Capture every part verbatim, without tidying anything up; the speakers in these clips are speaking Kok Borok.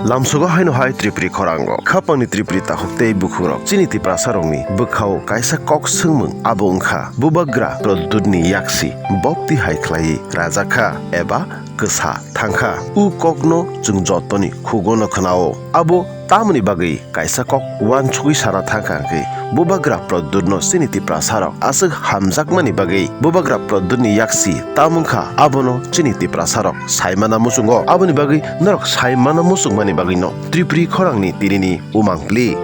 Lamsogo haino hai Tripuri khorango khapangni Tripuri takhuk tei bukhukrok chini Tiprasarokni bwkhao kaisa kok swngmung, abo wngkha Bubagra Pradyutni yaksi bopti hai khlaiwi rajakha eba kwsa thangkha. O kokno chwng jotoni khugono khwnao. Abo tamoni bagwi kaisa kok uansugwi sana thangkha hwnkhe, Bubagra Pradyutno chini Tiprasarok aswk hamjakmani bagwi Bubagra Pradyutni yaksi tamo wngkha, abono chini Tiprasarok saimana muchungo. Aboni bagwi norok saimana muchungmani bagwino Tripuri khorangni tinini umang pli.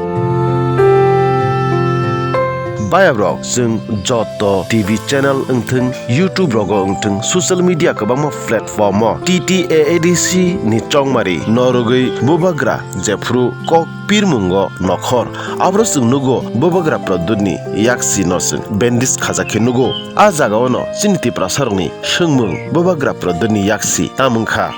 Bayabrok, chwng joto T V channel wngthwng, YouTube rogo wngthwng, social media kwbangma platform o T T A A D C ni chongmari norogwi Bubagra jephru kok pirmungo nokhor, aboro chwng nugo Bubagra Pradyutni yaksi no chwng bandage khajak khe nugo. A jagao no chini Tiprasarokni swngmung Bubagra Pradyutni yaksi tamo wngkha.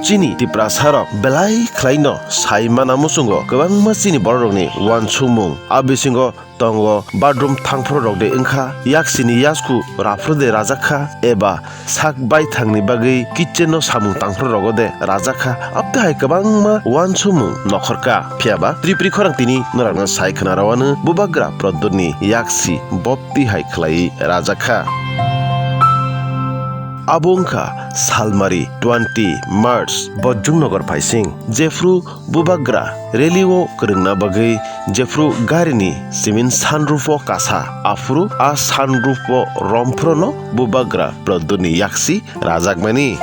Chini Tiprasarok belai khlaino sai mana muchungo kwbangma chini bororokni uansukmung. A bisingo tongo bathroom thangphru rok de wngkha, yaksini yasku raphru de rajakha, eba sak baithangni bagwi kitchen no samung tangphru rogo de rajakha, abtwi hai kwbangma uansukmung nokhorkha. Phiyaba Tripuri khorang tini norokno sai khna rwano Bubagra Pradyutni yaksi bopti hai khlaiwi rajakha. Abo wngkha salmari twenty March Bojjung Nagar phaising, jephru Bubagra rally o kwrwngna bagwi jephru garini simin sunroof o kasa, aphuru a sunroof o romphrono Bubagra Pradyutni yaksi rajakmani.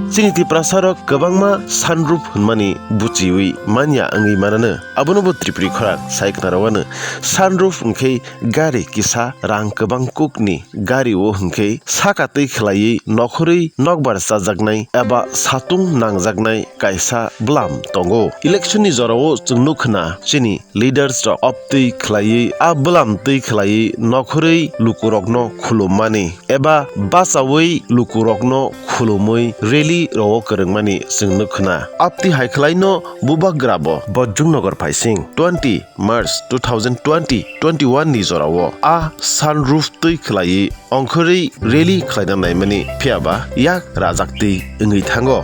Chini Tiprasarok kwbangma sunroof hwnmani buchiwi manya wngwi manano, abono bo Tripuri khorang sai khna rwano. Sunroof hwnkhe gari kisa rang kwbang kukni gari o hwnkhe saka twi khlaiwi nokhorwi nokbar chajaknai eba satung nangjaknai kaisa bwlam tongo. Election ni jorao chwng nukha na chini leaders rok optwi khlaiwi a bwlam twi khlaiwi nokhorwi lukurokno khulummani eba bachaui lukurokno khulumwi rally rogo kwrwngmani chwng nukha na. Aptwi hai khlaino Bubagra bo Bojjung Nagar phaising twenty March two thousand twenty twenty-one ni jorao a sunroof twi khlaiwi ongkhorwi rally khlaina naimani, phiyaba yak rajaktwi wngwi thango.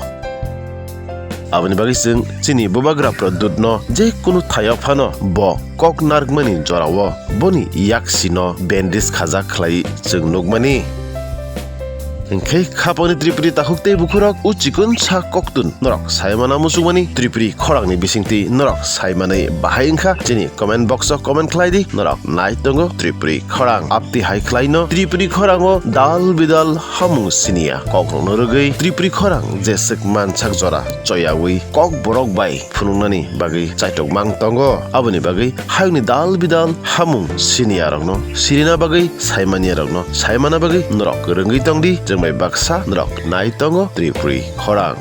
Aboni bagwi chwng chini Bubagra Pradyutno je kunu thaio phano bo kok narwkmani jorao boni yaksino bandage khajak khlai chwng nukmani. Hinkhe khapangni Tripuri takhuk tei bukhurok o chikon sa koktun norok saimana muchungmani Tripuri khorangni bisingtwi norok saimanwi bahai wngkha chini comment box o comment khlai di, norok nai tongo Tripuri khorang. Aptwi hai khlaino Tripuri khorango dal bidal hamung siniya kokrokno rwgwi Tripuri khorang jeswk mansak jora choyawi kok borok bai phunuknani bagwi chaitok mang tongo. Aboni bagwi hayungni dal bidal hamung siniyarokno sirina bagwi saimanyarokno saimana bagwi norok kwrwngwi tongdi, chwng bai baksa norok nai tongo Tripuri khorang.